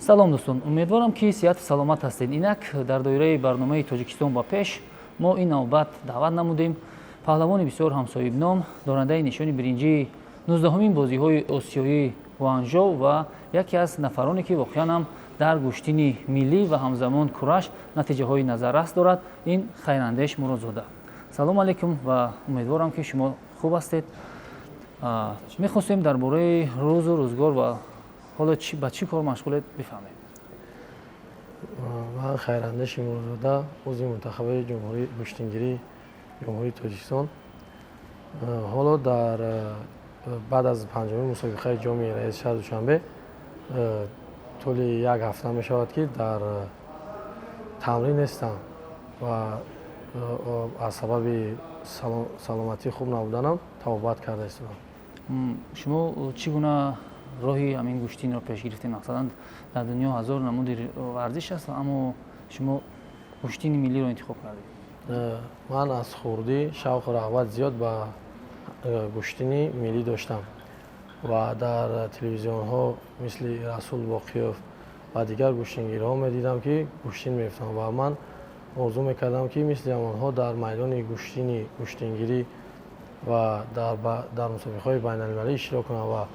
Салом, дӯстон, умедворам, ки сиҳату саломат ҳастед. Инак, дар доираи барномаи «Тоҷикистон ба пеш» мо ин навбат даъват намудем паҳлавони бисёр ҳамсоҳибном, дорандаи нишони биринҷии 19-умин бозиҳои осиёии Гуанжоу ва яке аз нафароне, ки воқеан ҳам дар гӯштини миллӣ ва ҳамзамон кураш натиҷаҳои назаррас дорад, ин Хайрандеш Муродзода. Салом алейкум ва умедворам, ки шумо хуб ҳастед. Мехостем дар бораи рӯзу рӯзгор ва ҳоло ба чӣ кор машғулед бифаҳмем. Ман Хайрандеши Муродзода, узви мунтахаби ҷумҳурии гӯштингирии Ҷумҳурии Тоҷикистон. Ҳоло дар баъд аз панҷумин мусобиқаи Ҷоми раиси шаҳри Душанбе тӯли як ҳафта мешавад, ки дар тамрин нестам ва аз сабаби саломатии хуб набуданам табобат карда истодам. Шумо чӣ гуна роҳи ҳамин гӯштинро пеш гирифтед? Масалан, дар дунё ҳазор намуди варзиш аст, аммо шумо гӯштини миллиро интихоб кардед. Ман аз хурдӣ шавқу рағбат зиёд ба гӯштини миллӣ доштам ва дар телевизионҳо мисли Расул Боқиёв ва дигар гӯштингирҳо медидам, ки гӯштин меафтанд, ва ман орзу мекардам, ки мисли ҳамонҳо дар майдони гӯштини гӯштингирӣ ва дар мусобиқаҳои байналмилалӣ иштирок кунам. Ва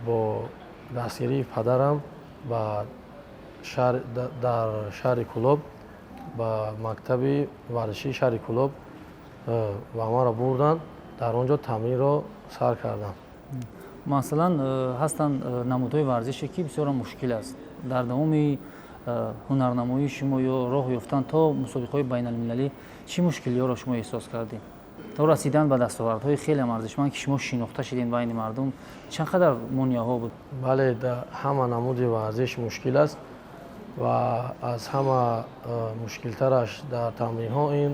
бо дастгирии падарам ба дар шаҳри Кӯлоб, ба мактаби варзишии шаҳри Кӯлоб ба маро бурданд, дар он ҷо тамринро сар кардам. Масалан, ҳастанд намудҳои варзише, ки бисёрам мушкил аст. Дар давоми ҳунарнамоии шумо ё роҳ ёфтан то мусобиқаҳои байналмилалӣ чӣ мушкилиҳоро шумо эҳсос кардед то расидан ба дастовардҳои хеле арзишманд, ки шумо шинохта шидед байни мардум? Чанд қадар монеаҳо буд? Бале, ҳама намуди варзиш мушкил аст ва аз ҳама мушкилтараш дар тамринҳо ин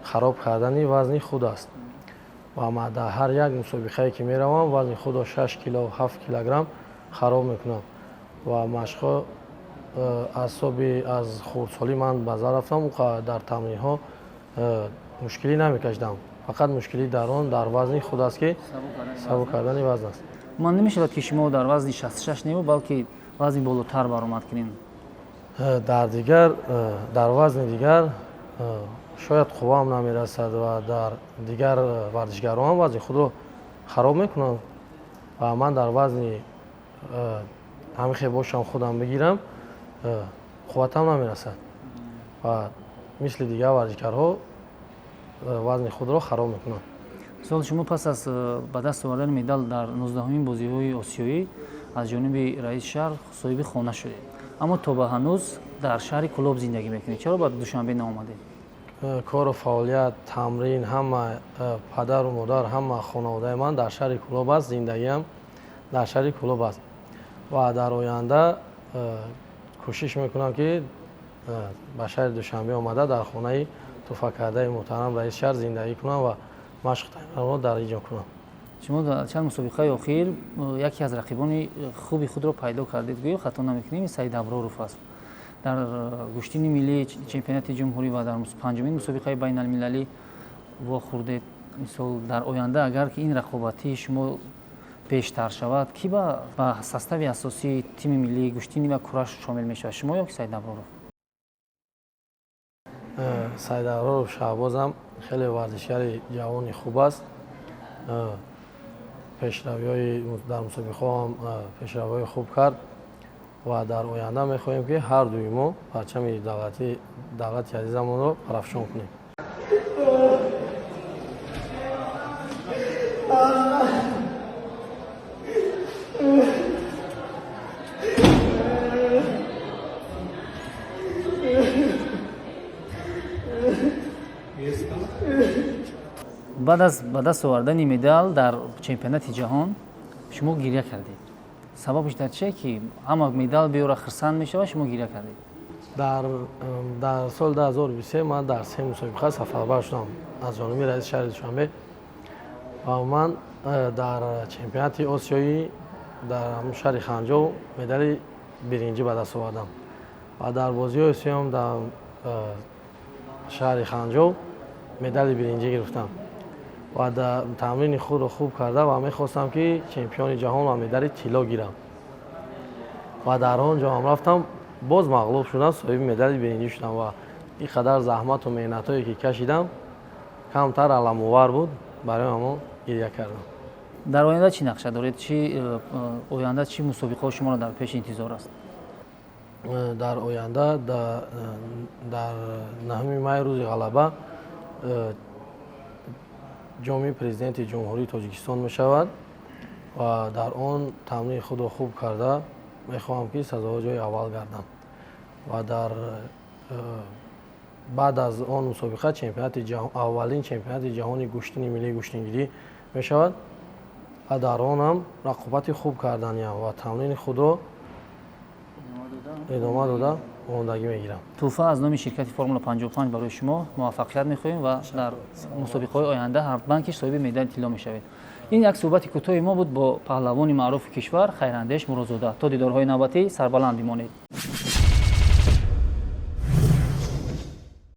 хароб кардани вазни худ аст. Ва ман дар ҳар як мусобиқае, ки меравам, вазни худро 6 кило, 7 килограмм хароб мекунам. Ва машқҳо аз ҳисоби аз хурдсолӣ ман ба зал рафтам, дар тамринҳо мушкилӣ намекашидам. Фақат мушкилӣ дар он дар вазни худ аст, ки сабук кардани вазн аст. Ман намешавад, ки шумо дар вазни 66 не, балки вазни болотар баромад кунед? Дар дигар, дар вазни дигар шояд қувваам намерасад ва дар дигар варзишгароам вазни худро хароб мекунанд ва ман дар вазни ҳамин хел бошам, худам бигирам, қувватам намерасад ва мисли дигар варзишгарҳо вазни худро хароб мекунам. Мисол, шумо пас аз ба даст овардани медал дар 19-умин бозиҳои осиёӣ аз ҷониби раиси шаҳр соҳиби хона шудед, аммо то ба ҳанӯз дар шаҳри Кӯлоб зиндагӣ мекунед. Чаро ба Душанбе наомадед? Кору фаъолият, тамрин, ҳама падару модар, ҳама хонаводаи ман дар шаҳри Кӯлоб аст, зиндагиам дар шаҳри Кӯлоб аст ва дар оянда кӯшиш мекунам, ки ба шаҳри Душанбе омада, дар хонаи туҳфакардаи муҳтарам раиси шаҳр зиндагӣ кунам ва машқу тамринро дар ин ҷо кунам. Шумо дар чанд мусобиқаи охир яке аз рақибони хуби худро пайдо кардед. Гӯё хато намекунем, Саид Аброров аст. Дар гӯштини миллии чемпионати ҷумҳурӣ ва дар панҷумин мусобиқаи байналмилалӣ вохӯрдед. Мисол, дар оянда агар ки ин рақобатии шумо бештар шавад, кӣ ба состави асосии тими миллии гӯштини ва кураш шомил мешавад, шумо ё ки Саид Аброров? Саид Аброров Шаҳбозам хеле варзишгари ҷавони хуб аст. Пешравиҳои дар мусобиқаҳоам пешравиҳои хуб кард ва дар оянда мехоҳем, ки ҳар дуи мо парчами давлати азизамонро парафшон кунем. Баъд аз ба даст овардани медал дар чемпионати ҷаҳон шумо гиря кардед. Сабабш дар чие, ки ҳама медал биёра хирсанд мешавад, шумо гиря кардед? Дар соли 2023 ман дар се мусобиқа сафарбар шудам аз ҷониби раиси шаҳри Душанбе ва ман дар чемпионати осиёӣ дар шаҳри Ханҷоу медали биринҷӣ ба даст овардам ва дар бозиҳои осиёам дар шаҳри Ханҷоу медали биринҷӣ гирифтам ва дар тамрини худро хуб карда ва мехостам, ки чемпиони ҷаҳон ва медали тилло гирам. Ва дар он ҷо ҳам рафтам, боз мағлуб шудам, соҳиби медали биринҷӣ шудам ва ин қадар заҳмату меҳнатҳое ки кашидам, камтар аламовар буд, барои ҳамон гиря кардам. Дар оянда чӣ нақша доред? Чи оянда, чӣ мусобиқаҳо шуморо дар пеши интизор аст? Дар оянда дар 9 май, рӯзи ғалаба, ҷоми Президенти Ҷумҳурии Тоҷикистон мешавад ва дар он тамрини худро хуб карда, мехоҳам, ки сазовори ҷои аввал гардам. Ва дар баъд аз он мусобиқа аввалин чемпионати ҷаҳони гӯштини миллии гӯштингирӣ мешавад ва дар он ҳам рақобати хуб карданиам ва тамрини худро идома дода, омодагӣ мегирам. Тӯҳфа аз номи ширкати Формула 55 барои шумо. Муваффақият мехоҳем ва дар мусобиқаҳои оянда ҳатман ки соҳиби медали тилло мешавед. Ин як суҳбати кӯтоҳи мо буд бо паҳлавони маъруфи кишвар Хайрандеш Муродзода. То дидорҳои навбатӣ сарбаланд бимонед.